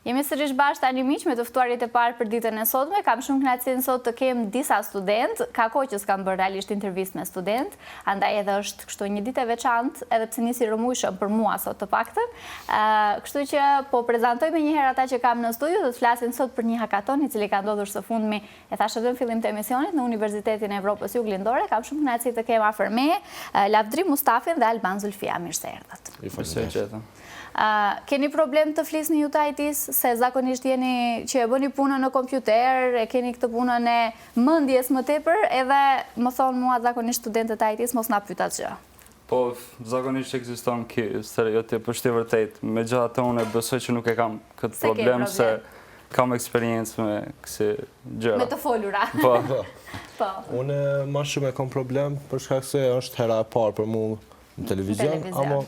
Jemi sërish bashkë tani miq me të ftuarit e parë për ditën e sotme. Kam shumë kënaqësinë sot të kem disa studentë. Ka kohë që s'kam bërë realisht intervistë me studentë, andaj edhe është kështu një ditë e veçantë, edhe pse nisi rrëmujshëm për mua sot të paktën. Kështu që po prezantoj menjëherë ata që kam në studio, do të flasin sot për një hakaton i cili ka ndodhur së fundmi, e thashë edhe në fillim të emisionit, në Universitetin e Evropës Juglindore. Kam shumë kënaqësi të kem afër meje Lavdrim Mustafin dhe Alban Zulfia. Mirë se erdhët. Ju faleminderit. Keni problem të flisni ju të IT-së, se zakonisht jeni që e bëni punën në kompjuter, e keni këtë punën e mendjes më tepër, edhe më thonë mua zakonisht studentët e IT-së mos na pyet asgjë. Po, zakonisht ekziston ky stereotip, është i vërtetë. Megjithatë unë besoj që nuk e kam këtë problem se kam eksperiencë me kësi gjëra. Me të folura. Po. Po. Unë ma shumë e kam problem për shkak se është hera e parë për mu në televizion, ama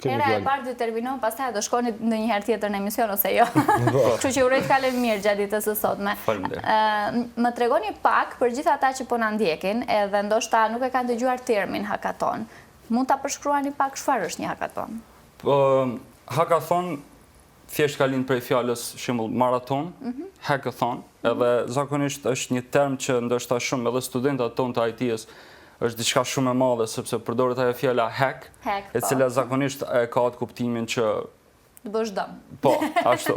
Hera e parë determinon, pastaj do shkoni ndonjëherë tjetër në emision ose jo. Po. Kështu që uroj të kalojmë mirë gjatë ditës së sotme. Më tregoni pak për gjithë ata që po na ndjekin, edhe ndoshta nuk e kanë dëgjuar termin hakaton. Mund ta përshkruani pak çfarë është një hakaton? Po, hakathon thjesht ka lind prej fjalës shembull maraton, mhm. hackathon, edhe zakonisht është një term që ndoshta shumë edhe studentat tonë të IT-s është diçka shumë e madhe sepse përdoret ajo fjala hack, hack e cila po. zakonisht e ka atë kuptimin që të bësh dëm. Po, ashtu.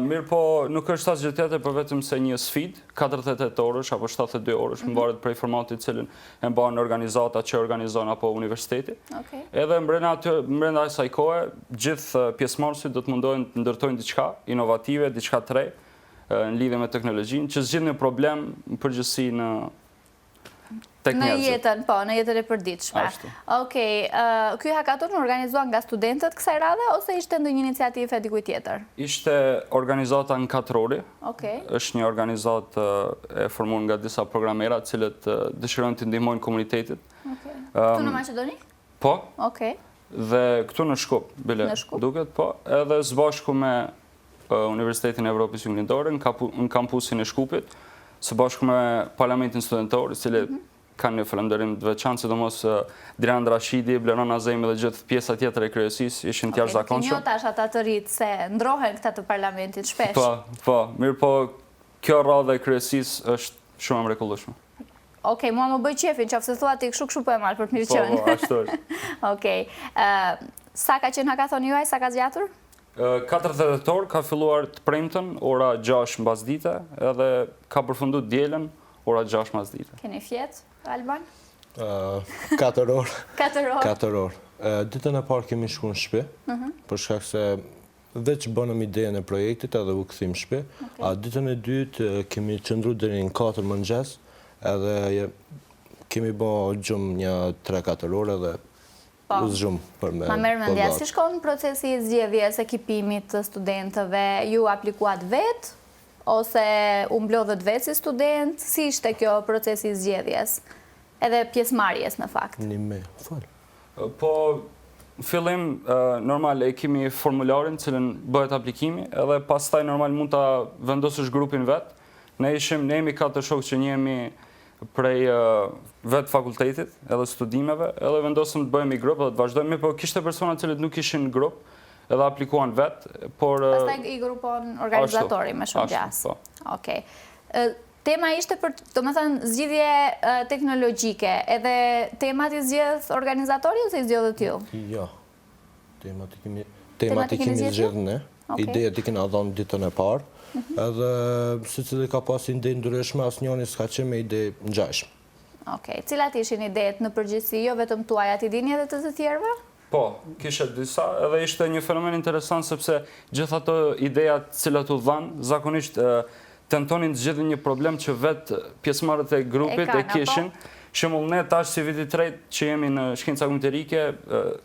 Mirë po, nuk është asgjë tjetër për vetëm se një sfidë, 48 orësh apo 72 orësh, mm -hmm. mvaret prej formatit cilin e mban organizata që organizon apo universiteti. Okay. Edhe mbrenda aty, mbrenda asaj kohe, gjithë pjesëmarrësit do të mundohen të ndërtojnë diçka inovative, diçka të re në lidhje me teknologjinë, që zgjidh një problem në përgjithësi në tek Në jetën, po, në jetën e përditshme. Ashtu. Okej, ky hakaton u organizua nga studentët kësaj radhe ose ishte ndonjë iniciativë e dikujt tjetër? Ishte organizata Nkatrori. Okej. Është një organizatë e formuar nga disa programera, të cilët dëshirojnë të ndihmojnë komunitetit. Okej. Këtu në Maqedoni? Po. Okej. Dhe këtu në Shkup, bile. Në Shkup. Duket, po, edhe së bashku me Universitetin e Evropës Juglindore, në kampusin e Shkupit, së bashku me Parlamentin Studentor, i cili mhm. kanë një falënderim të veçantë, sidomos Drian Rashidi, Bleron Azemi dhe gjithë pjesa tjetër e kryesisë ishin të jashtëzakonshëm. Okej, tash ata të rritë se ndrohen këta të parlamentit shpesh. Po, po, mirë po, kjo radhë e kryesisë është shumë e mrekullueshme. Okej, mua më bëj qefin, qoftë se thua ti kështu kështu po e marr për të mirë qenë. Po, po, ashtu është. Okej. Sa ka qenë hakathoni juaj, sa ka zgjatur? 48 orë ka filluar të premten, ora 6 mbasdite, edhe ka përfundu të dielën, ora 6 mbasdite. Keni fjet, Alban? 4 orë. 4 orë. 4 orë. Ditën e parë kemi shku në shpi, mhm. për shkak se veç bënëm idenë e projektit edhe u kthym në shpi. A ditën e dytë kemi qëndru deri në 4 mëngjes, edhe kemi bo gjumë një 3-4 orë edhe Po. U zgjum për me Ma merr mendja, si shkon procesi i zgjedhjes, ekipimit të studentëve? Ju aplikuat vetë ose u mblodhët vetë si student? Si ishte kjo procesi i zgjedhjes? Edhe pjesëmarrjes në fakt. Një me, fal. Po, në fillim, normal, e kemi formularin cilën bëhet aplikimi, edhe pastaj normal mund ta vendosësh grupin vetë. Ne ishim, ne jemi katër shokë që njihemi prej vetë fakultetit edhe studimeve, edhe vendosëm të bëhemi grup edhe të vazhdojmë, mirëpo kishte persona të cilët nuk ishin në grup edhe aplikuan vetë, por... Pastaj i grupon organizatori me shumë gjasë. Po. Okej. Tema ishte për, domethënë, zgjidhje teknologjike, edhe temat i zgjedh organizatori ose i zgjodhët ju? Jo. Temat i kemi temat i kemi zgjedhë ne. Idejet i kena dhënë ditën e parë. Mhm. Edhe secili ka pas ide ndryshme, asnjëri s'ka qenë me ide ngjashme. Okej. Cilat ishin idetë në përgjithësi, jo vetëm tuajat, i dini edhe të të tjerëve? Po, kishe disa, edhe ishte një fenomen interesant sepse gjithë ato ideja të cilat u dhanë, zakonisht tentonin të zgjidhin një problem që vetë pjesëmarrët e grupit e kishin. Shembull ne tash si viti i tretë që jemi në shkenca kompjuterike,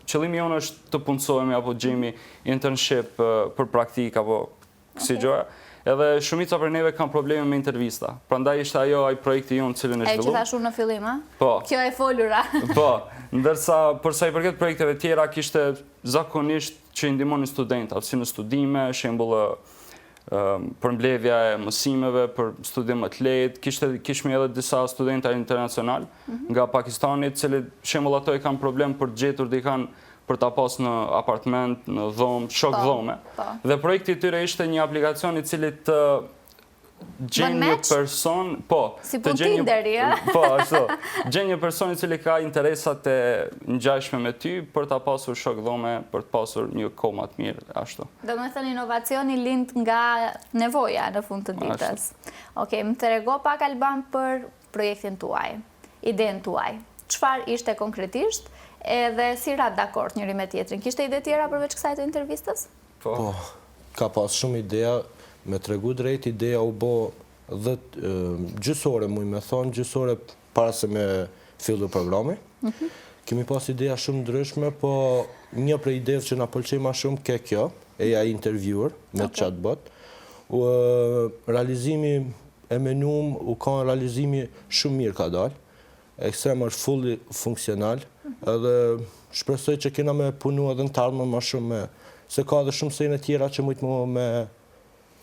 qëllimi jonë është të punësohemi apo të gjejmë internship për praktikë apo kësi gjëra. Edhe shumica prej neve kanë probleme me intervista. Prandaj ishte ajo ai projekti jonë cilin e zhvilluam. E që thashë unë në fillim, a? Po. Kjo e folura. Po. Ndërsa për sa i përket projekteve tjera kishte zakonisht që i ndihmonin studentat, si në studime, shembull përmbledhja e mësimeve për studim më të lehtë, kishte kishmi edhe disa studenta internacional mhm. nga Pakistani, të cilët shembull ato e kanë problem për të gjetur dikan. për ta pas në apartment, në dhomë, shok po, dhome. Po. Dhe projekti i tyre ishte një aplikacion i cili të gjen një person, po, si të gjen një Tinderi, Po, ashtu. Gjen një person i cili ka interesat e ngjashme me ty për ta pasur shok dhome, për të pasur një kohë më të mirë, ashtu. Domethënë inovacioni lind nga nevoja në fund të ditës. Okej, më trego pak Alban për projektin tuaj, idenë tuaj. Çfarë ishte konkretisht edhe si ratë dakord njëri me tjetrin? Kishte ide tjera përveç kësaj të intervistës? Po. po, ka pas shumë ideja, me tregu drejt, ideja u bo dhe gjysë ore, muj me thonë, gjysë ore para se me fillu programi. Mhm. Kemi pas ideja shumë ndryshme, po një prej ideve që na pëlqej ma shumë ke kjo, AI interviewer me okay. chatbot. U, realizimi e menum, u kanë realizimi shumë mirë ka dalë. Ekstrem është fully funksional, edhe shpresoj që kena me punu edhe në të ardhmen ma shumë me, se ka edhe shumë sene tjera që mujtë mu me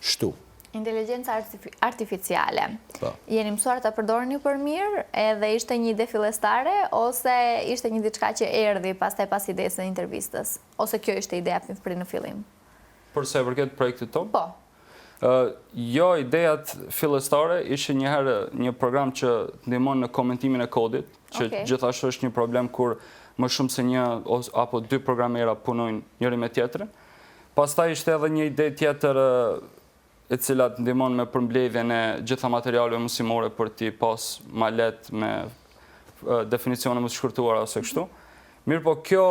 shtu. Inteligjenca artificiale. Po. Jeni mësuar ta përdorni për mirë, edhe ishte një ide fillestare, ose ishte një diçka që erdhi pastaj pas idesë së intervistës? Ose kjo ishte ideja prej në fillim? Për sa i përket projektit tonë? Po. Jo, idejat fillestare ishin një herë një program që ndihmon në komentimin e kodit, që okay. gjithashtu është një problem kur më shumë se një apo dy programera punojnë njëri me tjetrin. Pastaj ishte edhe një ide tjetër e cila të ndihmon me përmbledhjen e gjitha materialeve mësimore për t'i pas ma lehtë me definicione më të shkurtuara ose kështu. Mirëpo kjo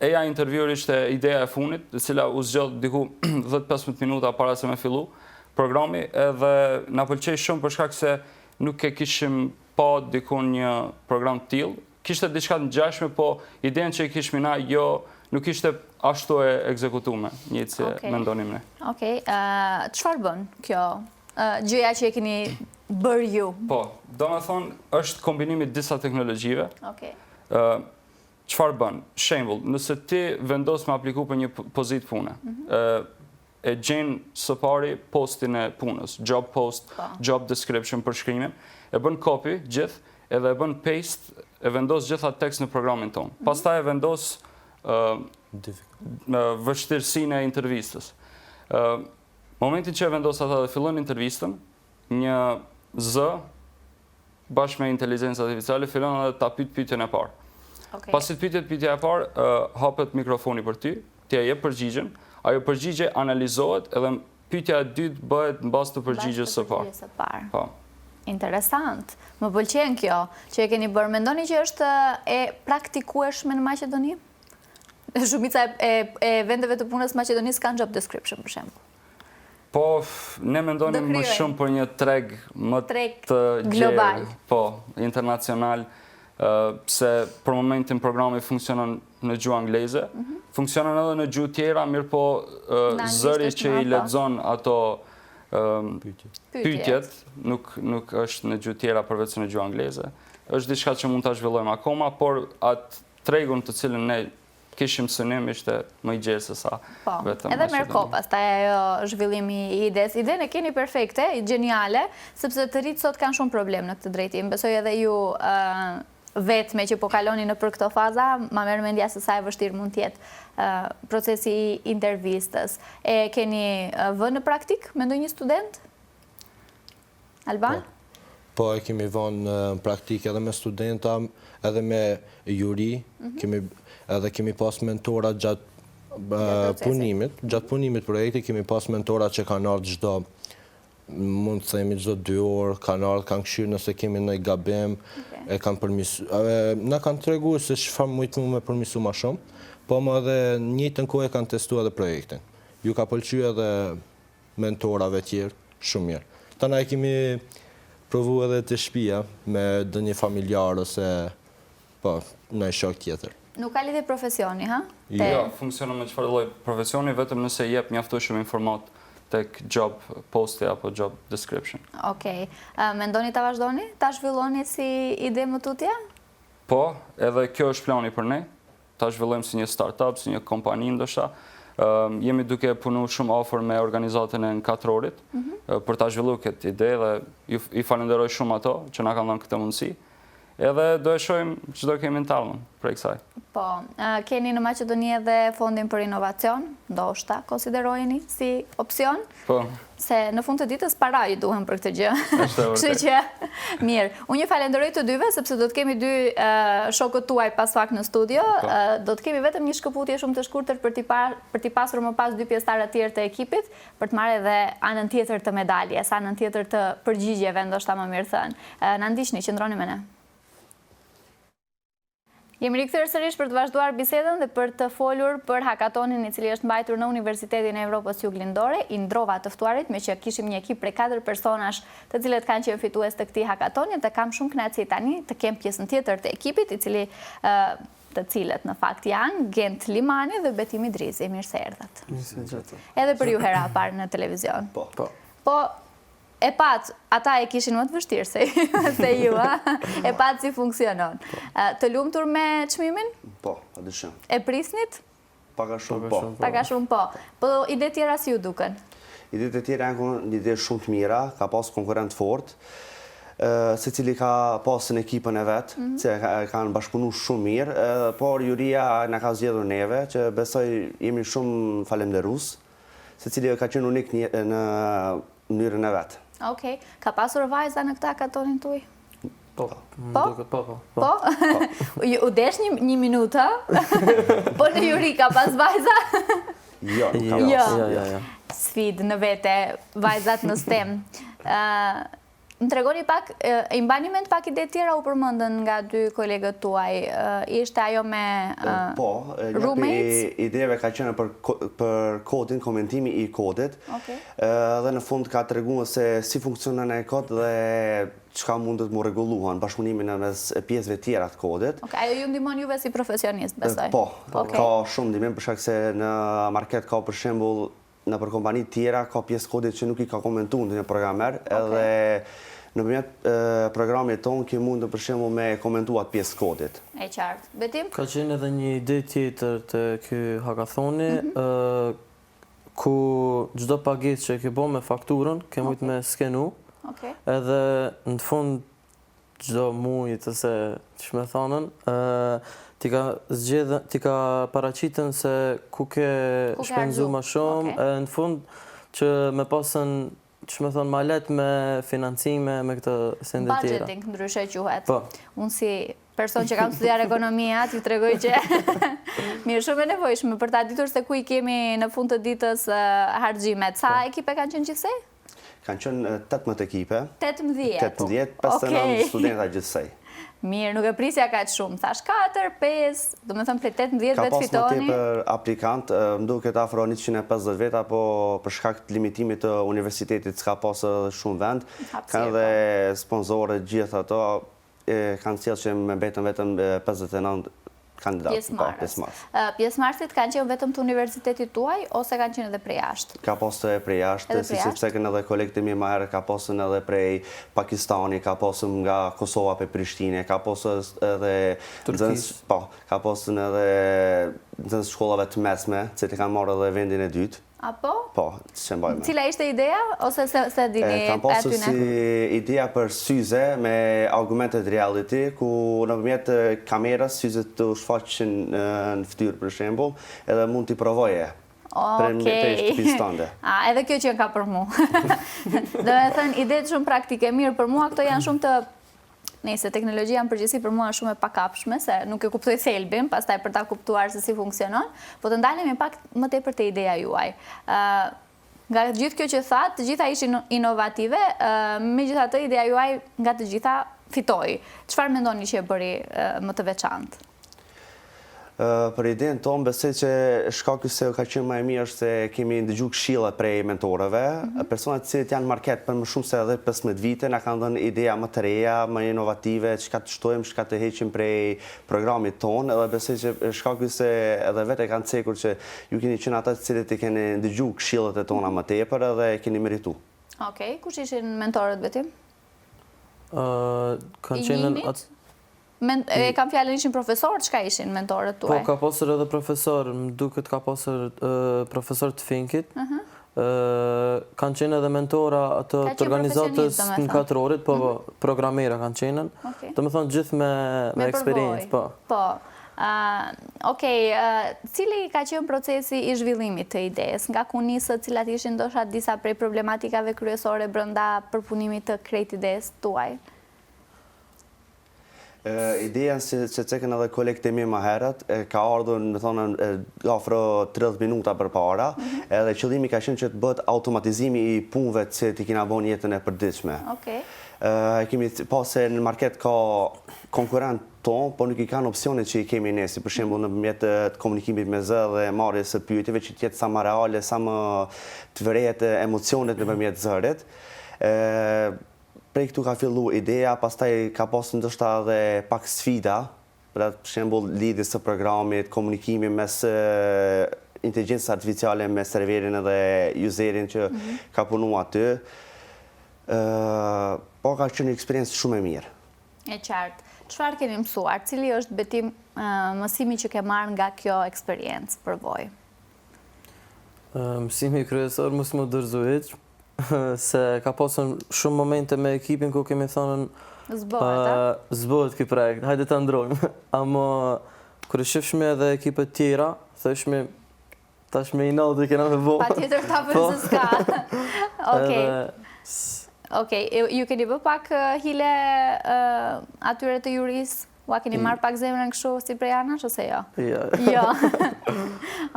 AI interviewer ishte ideja e fundit, e cila u zgjodh diku 10-15 minuta para se me fillu programi, edhe na pëlqej shumë për shkak se nuk e kishim pa diku një program të tillë. Kishte diçka të ngjashme, po idenë që e kishim na jo nuk ishte ashtu e ekzekutume, njëjtë si okay. mendonim ne. Okej, okay. çfarë bën kjo gjëja që e keni bërë ju? Po, domethonë, është kombinimi disa teknologjive. Okej. Çfarë bën? Shembull, nëse ti vendos me apliku për një pozitë pune, mhm. e gjen së pari postin e punës, job post, po. job description, përshkrimin, e bën copy gjithë, edhe e bën paste, e vendos gjitha tekst në programin tonë. Mm -hmm. Pastaj e vendos vështirësinë e intervistës. Momentin që e vendos ata dhe fillon intervistën, një zë bashkë me inteligjencën artificiale fillon edhe ta pyet pyetjen e parë. Okay. Pasi të pyetjet pyetja e parë, uh, hapet mikrofoni për ty, ti e jep përgjigjen, ajo përgjigje analizohet edhe pyetja e dytë bëhet në bazë të përgjigjes së parë. Së parë. Po. Interesant. Më pëlqen kjo që e keni bërë. Mendoni që është e praktikueshme në Maqedoni? Shumica e, e vendeve të punës në Maqedoni s'kanë job description për shembull. Po, ne mendonim më shumë për një treg më treg të global. Po, internacional, pse për momentin programi funksionon në gjuhë angleze, mm -hmm. funksionon edhe në gjuhë tjera, mirë po zëri që i lexon ato pyetjet nuk nuk është në gjuhë tjera përveç në gjuhë angleze. Është diçka që mund ta zhvillojmë akoma, por atë tregun të cilën ne kishim synim ishte më i gjerë se sa po, vetëm. Edhe merr kohë pastaj ajo zhvillimi i idesë. Idenë e keni perfekte, gjeniale, sepse të rinjtë sot kanë shumë problem në këtë drejtim. Besoj edhe ju vetë me që po kaloni nëpër këto faza, ma merr mendja se sa e vështirë mund të jetë procesi i intervistës. E keni vënë në praktikë me ndonjë student? Alban? Po, po e kemi vënë në praktikë edhe me studenta, edhe me juri, mhm. kemi, edhe kemi pas mentora gjatë punimit, gjatë punimit projektit kemi pas mentora që kanë ardhë çdo mund të themi çdo dy orë, kanë ardhë, kanë këshyrë nëse kemi ndonjë gabim, e kanë përmisu, na kanë tregu se çfarë mujtë mu me përmisu ma shumë, po më edhe në njëjtën kohë e kanë testu edhe projektin. Ju ka pëlqy edhe mentorave tjerë, shumë mirë. Tana e kemi provu edhe te shpia me ndonjë familjar ose po, ndonjë shok tjetër. Nuk ka lidhje profesioni, ha? Jo, jo, funksionon me çfarë lloj profesioni, vetëm nëse jep mjaftueshëm informatë tek job posti apo job description. Okej. Mendoni ta vazhdoni, ta zhvilloni si ide më tutje? Po, edhe kjo është plani për ne, ta zhvillojmë si një startup, si një kompani ndoshta. Jemi duke punu shumë afër me organizatën e N4-orit mhm. për ta zhvilluar këtë ide dhe i falenderoj shumë ato që na kanë dhënë këtë mundësi. Edhe do e shohim ç'do kemi në të ardhmen prej kësaj. Po, keni në Maqedoni edhe fondin për inovacion, ndoshta konsiderojeni si opsion? Po. Se në fund të ditës para ju duhen për këtë gjë. Është e vërtetë. Kështu që, mirë. Unë ju falenderoj të dyve, sepse do të kemi dy shokët tuaj pas pak në studio. Po. Do të kemi vetëm një shkëputje shumë të shkurtër për t'i për t'i pasur më pas dy pjesëtarët tjerë të ekipit, për të marrë edhe anën tjetër të medaljes, anën tjetër të përgjigjeve, ndoshta më mirë thënë. Na ndiqni, qëndroni me ne. Jemi rikthyer sërish për të vazhduar bisedën dhe për të folur për hakatonin i cili është mbajtur në Universitetin e Evropës Juglindore. I ndrova të ftuarit, meqë kishim një ekip prej 4 personash të cilët kanë qenë fitues të këtij hakatoni dhe kam shumë kënaqësi tani të kem pjesën tjetër të ekipit, i cili të cilët në fakt janë Gent Limani dhe Betim Idrizi. Mirë se erdhët. Mirë se gjetëm. Edhe për ju hera e parë në televizion. Po. Po. Po, E patë, ata e kishin më të vështirë se, se ju, a? E patë si funksionon. Po. Të lumtur me çmimin? Po, pa dyshim. E prisnit? Pak a shumë po. Pak a shumë po. Po ide tjera si ju duken? Idetë e tjera janë kon ide shumë të mira, ka pas konkurrent fort. Secili ka pasën ekipën e vet, mm -hmm. që kanë bashkëpunu shumë mirë, por juria na ka zgjedhur neve, që besoj jemi shumë falenderues. Secili ka qenë unik në mënyrën e vet. Okej. Ka pasur vajza në këtë hakatonin tuaj? Po. Po? Po, po. Po? po? U desh një, një minutë, ha? Po në juri ka pas vajza? Jo, nuk ka jo. Jo, jo, jo. Sfidë në vete, vajzat në STEM. Më tregoni pak, i mbani mend pak ide tjera u përmendën nga dy kolegët tuaj, ishte ajo me Po, një prej ideve ka qenë për për kodin, komentimi i kodit. Dhe në fund ka treguar se si funksionon ai kod dhe çka mundet mu rregulluar në bashkëpunimin mes pjesëve tjera të kodit. Okej, ajo ju ndihmon juve si profesionist, besoj. Po, ka shumë ndihmim për shkak se në market ka për shembull Nëpër kompani tjera ka pjesë kodit që nuk i ka komentu ndonjë programer edhe nëpërmjet programit tonë ke mundur për shembull me komentu atë pjesë kodit. E qartë. Betim? Ka qenë edhe një ide tjetër te ky hakathoni, ku çdo pagesë që e ke bo me fakturën, ke mujt me skenu, edhe në fund çdo muj ose qysh me thanën, t'i ka zgjedhë, t'i ka paraqitën se ku ke shpenzu ma shumë, e në fund që me pasën, qysh me thonë, ma lehtë me financime, me këto sende tjera. Budgeting, ndryshe quhet. Po. Unë si person që kam studiar ekonomi, t'ju tregoj që mirë, shumë e nevojshme për ta ditur se ku i kemi në fund të ditës harxhimet. Sa po. ekipe kanë qenë gjithsej? Kanë qenë 18 ekipe. 18? 18, 59 studenta gjithsej. Mirë, nuk e prisja kaq shumë. Thash 4, 5, domethënë prej 18 vetë fitoni. Ka pas më tepër aplikant, më duket afro 150 veta, po për shkak të limitimit të universitetit s'ka pas edhe shumë vend. Kanë edhe po. sponsorët gjithë ato, e kanë sjellë që me mbetën vetëm 59 kandidatë, po, pjesëmarrës. Pjesëmarrësit kanë qenë vetëm të universitetit tuaj ose kanë qenë edhe prej jashtë? Ka pasur edhe prej jashtë, siç e cekën edhe kolegët e mi më herët, ka pasur edhe prej Pakistani, ka pasur nga Kosova prej Prishtine, ka pasur edhe nxënës, po, ka pasur edhe nxënës shkollave të mesme, që e kanë marrë edhe vendin e dytë. Apo? Po, s'e mbaj mend. Cila ishte ideja ose s'e s'e dini atyne? Kam pasur si ideja për syze me augmented reality, ku nëpërmjet kamerës syzet të shfaqeshin në fytyrë për shembull, edhe mund t'i provoje. Okej. Prej shtëpisë tënde. A, edhe kjo qenka për mu. Domethënë, idetë shumë praktike, mirë, për mua këto janë shumë të Nejse, teknologjia në përgjithësi për mua është shumë e pakapshme, se nuk e kuptoj thelbin, pastaj për ta kuptuar se si funksionon, po të ndalemi pak më tepër te ideja juaj. Nga gjithë kjo që thatë, të gjitha ishin inovative, megjithatë ideja juaj nga të gjitha fitoi. Çfarë mendoni që e bëri më të veçantë? Për idenë tonë, besoj që shkaku se ka qenë më e mirë është se kemi ndëgju këshilla prej mentorëve, mhm. persona të cilët janë në market për më shumë se 10-15 vite, na kanë dhënë ideja më të reja, më inovative, çka të shtojmë, çka të heqim prej programit tonë, edhe besoj që shkaku se edhe vetë e kanë cekur që ju keni qenë ata të cilët i keni ndëgju këshillat e tona më tepër edhe e keni meritu. Okej, kush ishin mentorët Betim? Kanë qenë E kam fjalën ishin profesorë, çka ishin mentorët tuaj? Po, ka pasur edhe profesor, më duket ka pasur profesor të Finkit. Kanë qenë edhe mentora ato të organizatës në katrorit, po, po, mhm. programera kanë qenë. Domethonë gjithë me, me eksperiencë, po. Po. Okej, cili ka qenë procesi i zhvillimit të idesë? Nga ku nisët, cilat ishin ndoshta disa prej problematikave kryesore brenda përpunimit të krejt idesë tuaj? Ideja si që cekën edhe kolegët e mi ma herët, ka ardhur, me thonë, afro 30 minuta përpara, mhm. edhe qëllimi ka qenë që të bëhet automatizimi i punëve që t'i kina bo n'jetën e përditshme. Okej. E kemi pa se në market ka konkurrent tonë, po nuk i kanë opsionet që i kemi ne, si për shembull nëpërmjet të komunikimit me zë dhe marrjes së pyetjeve që të jetë sa më reale, sa më të vërehet emocionet nëpërmjet zërit. Prej këtu ka fillu ideja, pastaj ka pasur ndoshta edhe pak sfida, për shembull lidhjes së programit, komunikimi mes inteligjencës artificiale me serverin edhe userin që mhm. ka punu aty. Po ka qenë një eksperiencë shumë e mirë. E qartë. Çfarë keni mësuar? Cili është Betim mësimi që ke marrë nga kjo eksperiencë, përvojë? Mësimi kryesor mos m'u dorëzu hiç, se ka pasur shumë momente me ekipin ku kemi thënë S'bohet, a? S'bohet ky projekt, hajde ta ndrojmë. Ama kur e shifshmi edhe ekipet tjera, thojshmi tash me inat e kena me bo. Patjetër ta bëjmë po. se s'ka. Okej. Okej, ju keni bë pak hile atyre të jurisë? Ua keni marrë pak zemrën kështu si prej anash ose jo? Jo. Jo.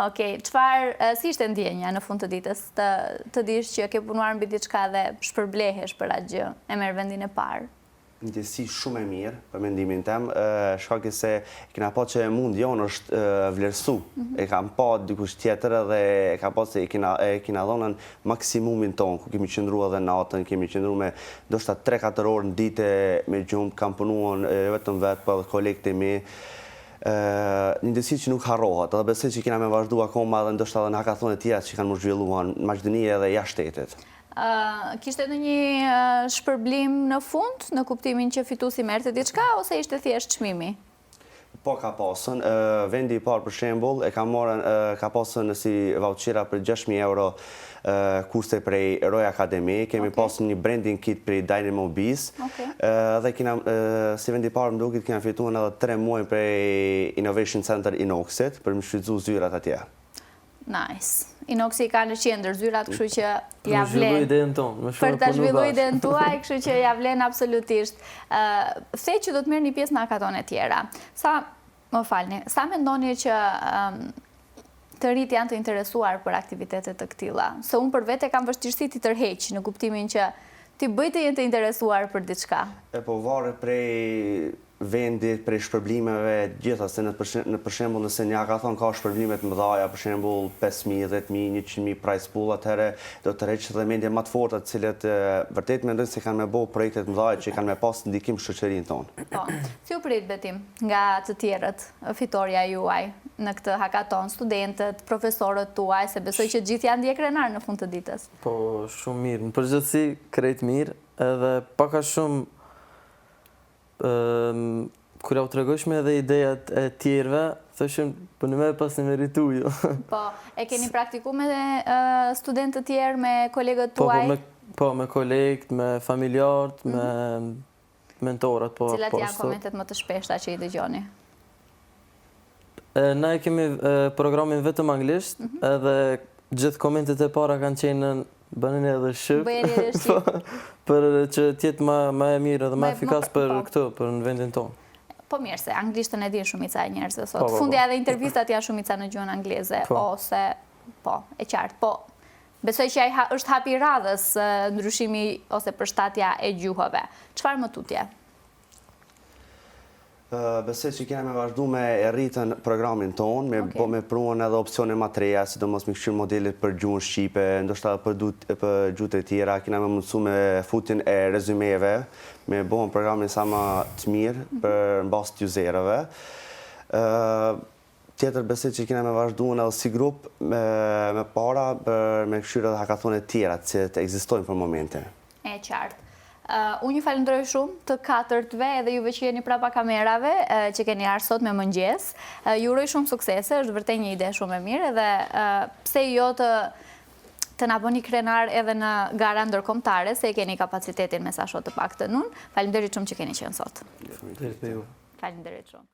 Okej, çfarë si ishte ndjenja në fund të ditës të të dish që ke punuar mbi diçka dhe shpërblehesh për atë gjë, e merr vendin e parë? Ndjesi shumë e mirë, për mendimin tem, shkaki se kena pa që mundi jonë është vlerësu. Mhm. E kam pa dikush tjetër edhe e ka pa se e kena, e kena dhonën maksimumin tonë, ku kemi qëndru edhe natën, kemi qëndru me ndoshta 3-4 orë në ditë me gjumë, kam punuar jo vetëm vetë, po edhe kolegët e mi. Një ndjesi që nuk harrohet, edhe besoj që kena me vazhdu akoma edhe ndoshta edhe në hakathone tjera që kanë m'u zhvillu në Maqedoni edhe jashtë shtetit. Kishte ndonjë shpërblim në fund, në kuptimin që fituesi merrte diçka ose ishte thjesht çmimi? Po ka pasën, vendi i parë për shembull e ka marrë ka pasën si vouchera për 6000 euro kurse prej Roy Academy, kemi okay. pasën një branding kit prej Dynamo Bees. Okay. Dhe kena si vendi i parë më duket kena fituar edhe 3 muaj prej Innovation Center Inoxit për me shfrytëzu zyrat atje. Nice. Inoxi i ka në qendër zyrat, kështu që ja vlen. Për zhvillu idenë tonë, më shumë Për ta zhvillu idenë tuaj, kështu që ja vlen absolutisht. The që do të merrni pjesë në hakatone tjera. Sa, më falni, sa mendoni që të rinjtë janë të interesuar për aktivitete të këtilla? Se unë për vete kam vështirësi t'i tërheq në kuptimin që t'i bëj të jenë të interesuar për diçka. E po varet prej vendit, prej shpërblimeve, të gjitha, se në në për shembull nëse një hakathon ka shpërblime të mëdha, për shembull 5000, 10000, 100000 prize pool, atëherë do të tërheqë dhe mendje më të forta, të cilët vërtet mendojnë se kanë me bo projekte të mëdha që kanë me pas ndikim në shoqërinë tonë. Po. Si u prit Betim nga të tjerët fitorja juaj në këtë hakaton, studentët, profesorët tuaj, se besoj që të gjithë janë ndje krenarë në fund të ditës. Po, shumë mirë. Në përgjithësi krejt mirë, edhe pak a shumë Kur jau tregojshme edhe idejat e tjerëve, thoshin, po në me pasni meritu ju. Po, e keni praktiku me studentë të tjerë, me kolegët po, po, tuaj? Po, po, me kolegët, me familjarët, me mhm. mentorët, po. Cilat po, janë komentet më të shpeshta që i dëgjoni? Na e kemi programin vetëm anglisht, mhm. edhe gjithë komentet e para kanë qenë bëneni edhe shqip. Bëneni edhe shqip. Për që të jetë ma, ma e mirë edhe ma efikas për po. këtu, për në vendin tonë. Po mirë se, anglishtën e din shumica e njerëzve sot. Po, po, Fundja edhe intervistat janë shumica në gjuhën angleze, ose, po, e qartë. Po, besoj që ai është hapi i radhës ndryshimi ose përshtatja e gjuhëve. Çfarë më tutje? Besoj që kena me vazhdu me e rritën programin tonë, me, po me pruën edhe opsione ma të reja, sidomos me kqyrë modelet për gjuhën shqipe, ndoshta edhe për, për gjuhët e tjera, kena me mundësu me futjen e rezumeve, me bohën programin sa ma të mirë mhm. për në bazë të userëve. Tjetër besoj që kena me vazhdu edhe si grup me, me para për me kqyrë edhe hakathone tjera që të ekzistojnë për momentin. E qartë. Unë ju falënderoj shumë të katërtve edhe juve që jeni prapa kamerave që keni ardhur sot me mëngjes. Ju uroj shumë suksese, është vërtet një ide shumë e mirë edhe pse jo të. Të na bëni krenar edhe në gara ndërkombëtare, se e keni kapacitetin me sa shoh të paktën unë. Faleminderit shumë që keni qenë sot. Faleminderit Faleminderit shumë.